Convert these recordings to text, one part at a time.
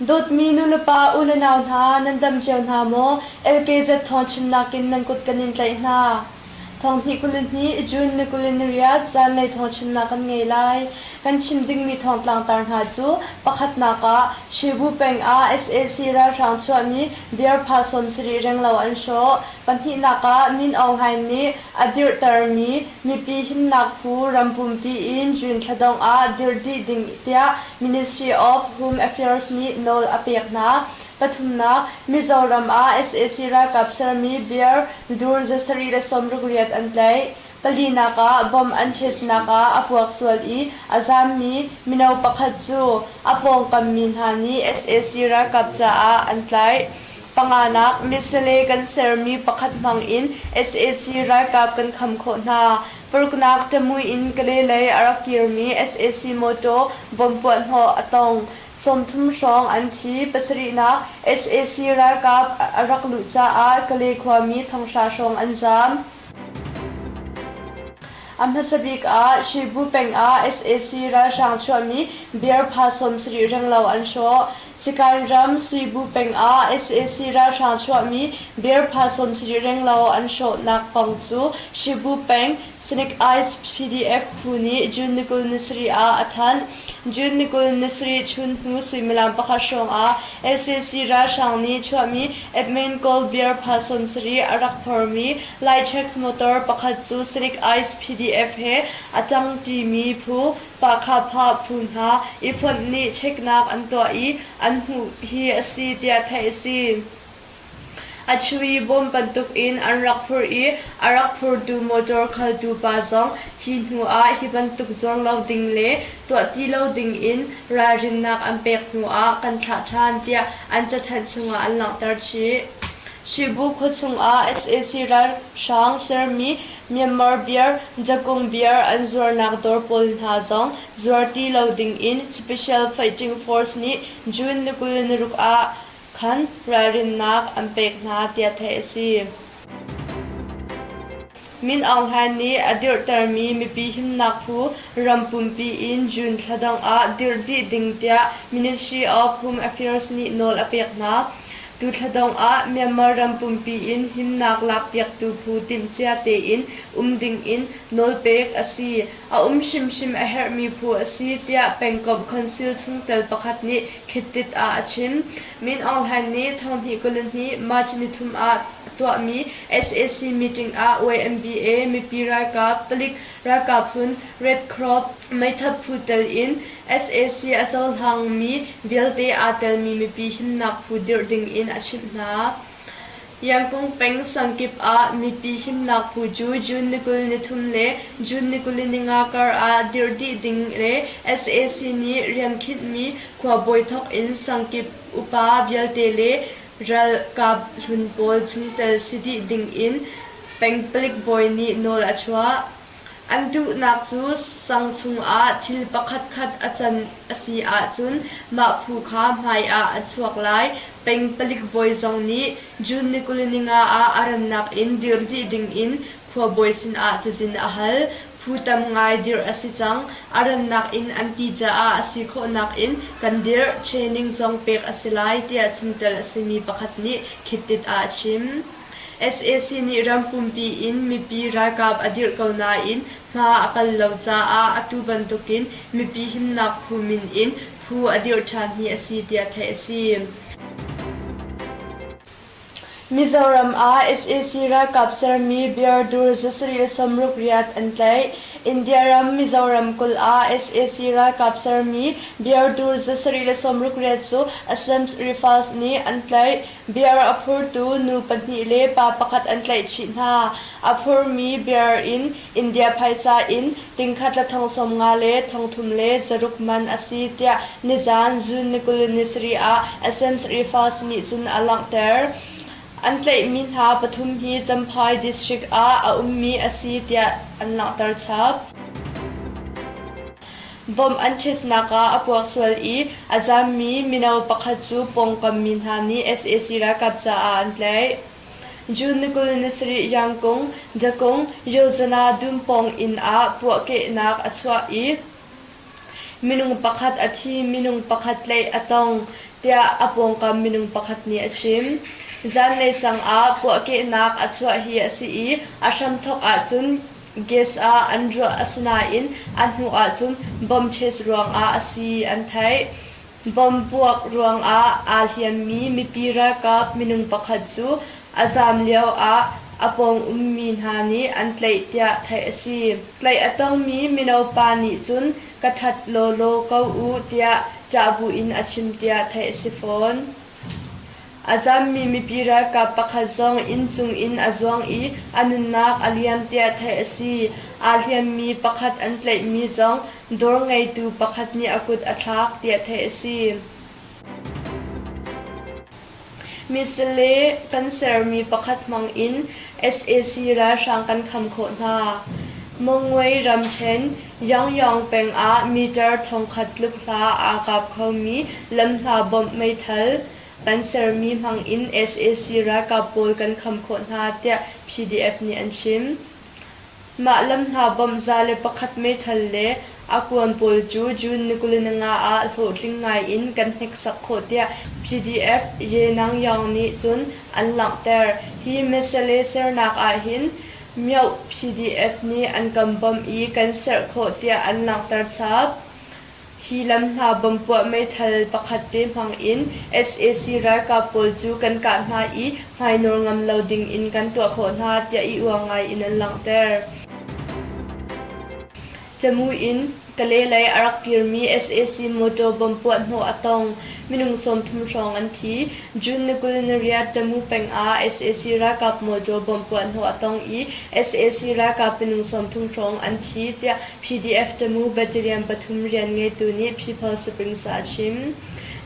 Dawtmi nulepa u le nau hna, nan dam cio hna maw? LKZ thawngchimnak in nan kut kan in tlaih hna. Thonghnih 22 June ni 28 zanlei thawngchimnak kan ngei lai. Kan chim dingmi thawngtlang tar hna cu pakhatnak ah Shibu peng ah sac ralhrang chuahmi beer pha 70 renglo an hrawh. Pahnihnak ah Min Aung Hlaing nih a dirhtermi mipi himnak phu ram pumpi in June thla dongh ah dirh dih ding tiah Ministry of Home Affairs nih nawl a pek hna. Pathumnak, Mizoram ah sac ralkap sermi beer dur 768 an tlaih. Palinak ah bomb an ṭhetnak ah a puak sual i a zammi mino pakhat cu a pawngkam mi hna nih sac ralkap caah an tlaih. Panganak, missile kan sermi pakhat hmang in sac ralkap kan kham khawh hna. Paruknak, Tamui in Kale lei a rak kirmi sac mawṭaw bomb puahhnawh a tong. 30 hrawng an thi. Pasarihnak, sac ralkap a rak luh caah Kale khuami thonghra hrawng an zaam. A hmasa bik ah Shibu peng ah sac ralhrang chuahmi beer pha 70 renglo an hrawh. Sikain ram Shibu peng ah sac ralhrang chuahmi beer pha 70 renglo an hrawhnak kong cu Shibu peng Snake Eyes PDF phu nih June ni 27 ah a thanh. June ni 27 chun hnu suimilam pakhat hrawng ah sac ralhrang nih chuahmi Admin Kawl beer pha 70 a rak phormi Laicheks motor pakhat cu Snake Eyes PDF he a ṭangṭimi phu Pahkhapha phu hna i fonh nih checknak an tuah i an hmuh hi a si tiah theih a si. A chui bawm bantukin an rak phurh i a rak phurtu motor khaltu pa zong hi hnu ah hi bantuk zuar lo ding le tuah ti lo ding in ralrinnak an pek hnu ah kan thlah ṭhan tiah an cathanh chungah an langhter chih. Shibu khua chungah sac ralhrang sermi Myanmar beer, Jakung beer an zuarnak dawr pawl hna zong zuar ti lo ding in Special Fighting Force nih June ni 26 ah khan ralrinnak an pek hna tiah theih a si. Min Aung Hlaing nih a dirhtermi mipi himnak phu ram pumpi in June thla dongh ah dirh dih ding tiah Ministry of Home Affairs nih nawl a pek hna. Tu thla dongh ah Myanmar ram pumpi in himnak lakpiaktu phu timhcia tein um ding in nawlpek a si. A um hrimhrim a herhmi phu a si tiah pengkomh council chungtel pakhat nih Khittit ah a chim. Min Aung Hlaing nih thonghnih 22 March nithum ah tuahmi sac meeting ah YMBA mipi ralkap, palik ralkap hlun, Red Cross meithat phu tel in sac a cohlangmi vialte aa telmi mipi himnak phu dirh ding in a chimh hna. Yangkung peng sangkip ah mipi himnak phu cu June ni 23 le June ni 25 kar ah dirh dih ding le sac nih rian khinhmi khuabawi thawk in sangkip upa vialte le ralkap hlun pawl chungtel si dih ding in peng palik bawi nih nawl a chuah. An duhnak cu sang chungah thil pakhatkhat a can a si ahcun mah phu kha hmaiah a chuak lai. Peng palik bawi zong nih June ni 25 ah a rannak in dir dih dingin khuabawi sinah cazin a hal. Phu tam ngai dirh a si cang. A rannak in an ti caah a si khawhnak in kan dirh. Training zong pek a si lai tiah chungtel a simi pakhat nih Khittit ah a chim. Sac nih ram pumpi in mipi ralkap a dirh ko nain hma a kal lo caah atu bantukin mipi himnak phu min in phu a dirh ṭhan hi a si tiah theih a si. Mizoram ah sac ralkap sermi beer dur 768 an tlaih. India ram Mizoram kulh ah sac ralkap sermi beer dur 768 cu Assam Rifles nih an tlaih. Beer a phurtu nu pahnih le pa pakhat an tlaih chih hna. A phurmi beer in India phaisa in tingkhat le thong 50 le thong thum le zaruk man a si tiah nizaan June ni 27 ah Assam Rifles nih cun a langhter. An tlaihmi hna pathum hi Champhai district ah a ummi a si tiah an langhter chap. Bomb an ṭhesnak ah a puak sual i a zaammi mino pakhat cu pawngkam mi hna nih sac ralkap caah an tlaih. June ni 27 Yangkung, Dakung, Yozana dum pawng inn ah puahkehnak a chuah i Minung pakhat a thi, minung pakhat tlaih a tong, tiah a pawngkam minung pakhat nih a chim. Zanlei sang ah puahkehnak a chuah hi a si i a hramthawk ahcun gas ah an ruah asinain a hnu ahcun bomb test ruangah a si an theih. Bomb puak ruangah aa hliammi mipi ralkap minung pakhat cu a zaam lioah a pawng ummi hna nih an tlaih tiah theih a si. Tlaih a tongmi mino pa nih cun ka that lawlaw ko u tiah ṭah buin a chim tiah theih a si fawn. A zammi mipi ralkap pakhat zong inncung in a zuang i a nunnak a liam tiah theih a si. Aa hliammi pakhat an tlaihmi zong dawr ngeitu pakhat nih a kut a thlak tiah theih a si. Misale kan sermi pakhat hmang in sac ralhrang kan kham khawh hna. Mongwe ramṭhen Yangyong peng ah meter thongkhat tluk hla aa kap khomi lamhla bomb meithal kan sermi hmang in sac ralkap pawl kan kham khawh hna tiah PDF nih an chim. Mah lamhla bomb 101 meithal le a kuan pawl cu June ni 25 ah hlawhtling ngai in kan hneksak khawh tiah PDF Ye Nang Yaung nih cun an langhter. Hi missile sernak ahhin Myoh PDF nih an kan bawmh i kan serh khawh tiah an langhter chap. Hi lam hna bomb puah meithal pakhat te hmang in sac ralkap pawl cu kan kah hna i hmainawr ngam lo ding in kan tuah khawh hna tiah i uang ngai in an langhter. Camu in Kalay lei a rak kirmi sac motor bomb puah hnawh a tong. Minung 30 hrawng an thi. June ni 28 Tamu peng ah sac ralkap motor bomb puah hnawh a tong i sac ralkap minung 30 hrawng an thi tiah PDF Tamu Battalion pathum rian ngeitu nih People Springs ah a chim.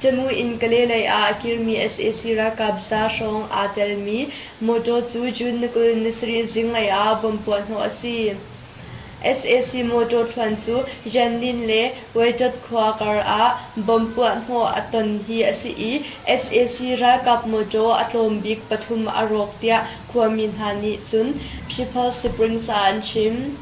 Tamu in Kalay lei ah a kirmi sac ralkap za hrawng aa telmi motor cu June ni 27 zinglei ah bomb puah hnawh a si. Sac motor thluan cu Yanlin le Weidot khua kar ah bomb puahhnawh a ton hi a si i sac ralkap motor a tlawm bik pathum a rawk tiah khuami hna nih cun People's Springs ah an chim.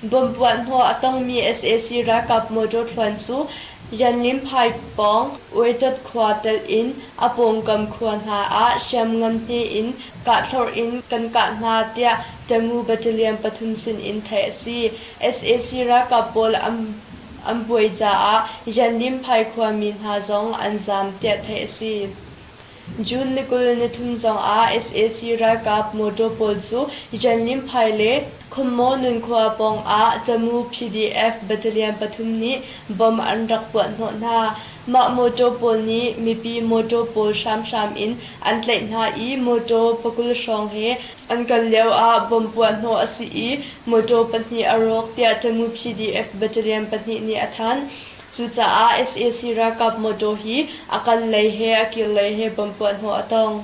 Bomb puahhnawh a tongmi sac ralkap motor thluan cu Yanlin phai pawng Weidot khua telh in a pawngkam khua hna ah hriamngan hne in kahthlorh in kan kah hna tiah Tamu Battalion pathum sin in theih a si. Sac ralkap pawl an buai caah Yanlim phai khuami hna zong an zaam tiah theih a si. June ni 23 zong ah sac ralkap motor pawl cu Yanlim phai le Khonmaw nunkhua pawng ah Tamu PDF Battalion pathum nih bomb an rak puah hnawh hna. Mah mawṭaw pawl nih mipi mawṭaw pawl hramhram in an tlaih hna i mawṭaw pakul hrawng he an kal lioah bomb puahhnawh a si i mawṭaw pahnih a rawk tiah Tamu PDF Battalion pahnih nih a thanh. Cucaah sac ralkap mawṭaw hi a kal lei he a kir lei he bomb puahhnawh a tong.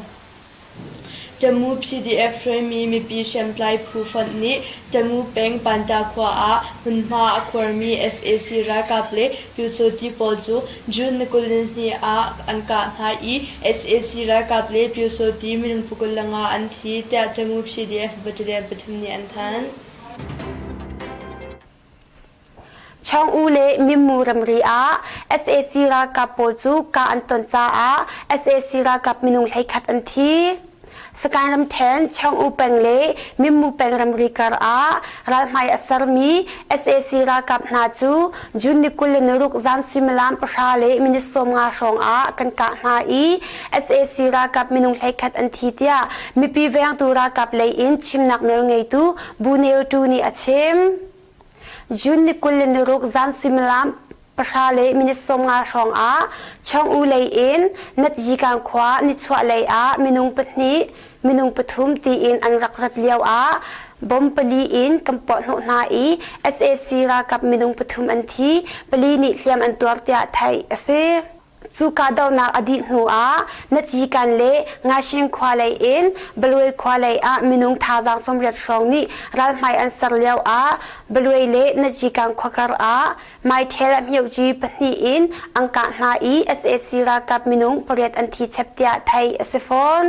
Tamu PDF hruaimi mipi hriamtlai phu fonh nih Tamu peng Panta khua ah hmunhma a khuarmi sac ralkap le Pyusawhti pawl cu June ni 22 ah an kah hna i sac ralkap le Pyusawhti minung 25 an thi tiah Tamu PDF Battalion pathum nih an thanh. Chawng-U le Mimmu ramri ah sac ralkap pawl cu kah an ton caah sac ralkap minung 11 an thi. Sagaing ramṭhen Chawng-U peng le Mimmu peng ramri kar ah ralhmai a sermi sac ralkap hna cu June ni 26 zan suimilam pahra le minute 15 hrawng ah kan kah hna i sac ralkap minung 11 an thi tiah mipi vengtu ralkap lei in chimnak nawlngeitu Bu Neo Tu nih a chim. June ni 26 zan suimilam pahra le minute 50 hrawng ah Chawng-U lei in Natyigang khua nichuah lei ah minung pahnih, minung pathum tiin an rak rat lio ah bom pali in kan puahhnawh hna i sac ralkap minung pathum an thi, pali nih hliam an tuar tiah theih a si. Cu kahdohnak a dih hnu ah Natyikan le Ngashin khua lei in Baluai khua lei ah minung thazaang 80 hrawng nih ralhmai an ser lio ah Baluai le Natyikan khua kar ah Maithel hmioci pahnih in an kah hna i sac ralkap minung pariat an thi chep tiah theih a si fawn.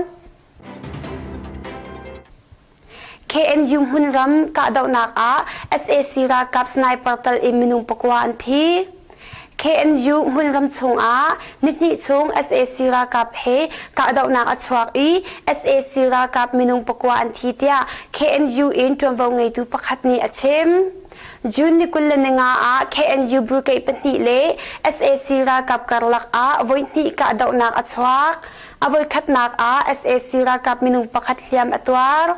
KNU hmunram kahdohnak ah sac ralkap sniper tal in minung pakua an thi. KNU hmunram chungah nihnih chung sac ralkap he kahdohnak a chuak i sac ralkap minung pakua an thi tiah KNU in ṭuanvo ngeitu pakhat nih a chim. June ni 25 ah KNU brigade pahnih le sac ralkap karlak ah voihnih kahdohnak a chuak. A voikhatnak ah sac ralkap minung pakhat hliam a tuar.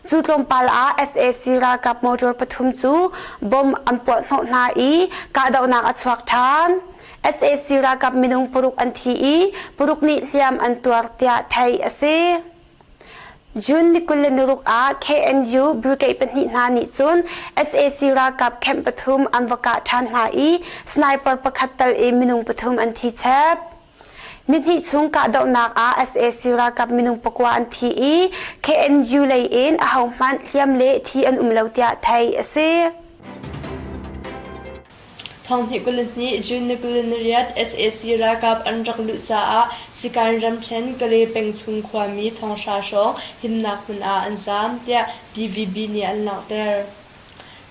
Cu tlawmpal ah sac ralkap motor pathum cu bomb an puahhnawh hna i kahdohnak a chuak ṭhan. Sac ralkap minung paruk an thi i paruk nih hliam an tuar tiah theih a si. June ni 26 ah KNU brigade pahnih hna nih cun sac ralkap camp pathum an va kah ṭhan hna i sniper pakhat tal in minung pathum an thi chep. Nihnih chung kahdohnak ah sac ralkap minung pakua an thi i KNU lei in ahohmanh hliam le thi an um lo tiah theih a si. Thonghnih 22 June ni 28 sac ralkap an rak luh caah Sikan ramṭhen Kale peng chung khuami thonghra hrawng himnak hmun ah an zaam tiah DVB nih an langhter.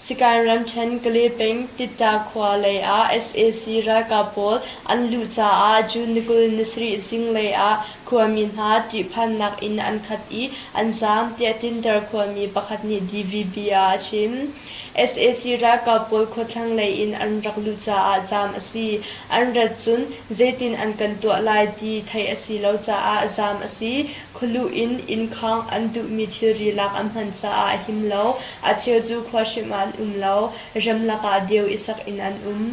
Sikan ramṭhen Kale peng Titta khua lei ah sac ralkap pawl an luh caah June ni 27 zinglei ah khuami hna ṭihphannak in an khat i an zaam tiah Tintar khuami pakhat nih DVB ah a chim. Sac ralkap pawl khua thlanglei in an rak luh caah zaam a si. An rat cun zeitin an kan tuah lai ti theih a si lo caah zaam a si. Khualuh in inn khang an duhmi thilri lak an hman caah a him lo. A cheu cu khua hrim ah an um lo. Ramlak ah deu i sak in an um.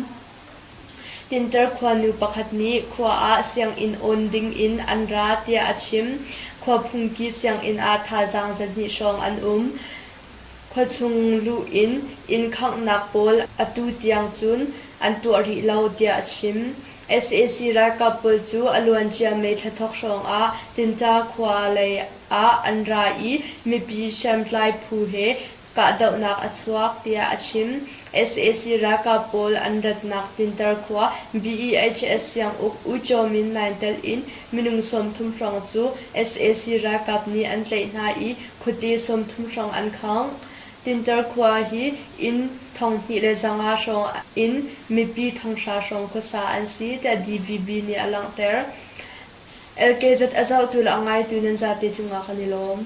Tinter khuanu pakhat nih khua ah sianginn awn ding in an ra tiah a chim. Khua phungki sianginn ah thazaang zahnih hrawng an um. Khuachung luh in inn khanghnak pawl atu tiang cun an tuah rih lo tiah a chim. Sac ralkap pawl cu a luancia May thla thawk hrawngah Tinta khua lei ah an ra i mipi hriamtlai phu he kahdohnak a chuak tiah a chim. Sac ralkap pawl an ratnak Tintar khua BEHS sianguk U Kyaw Min Naing telh in minung 30 hrawng cu sac ralkap nih an tlaih hna i khuate 30 hrawng an khang. Tintar khua hi inn 2500 hrawng in mipi 10,000 hrawng khuasa an si tiah DVB nih a langhter. LKZ a zohtu le a ngaitu nan zate cungah kan i lawm.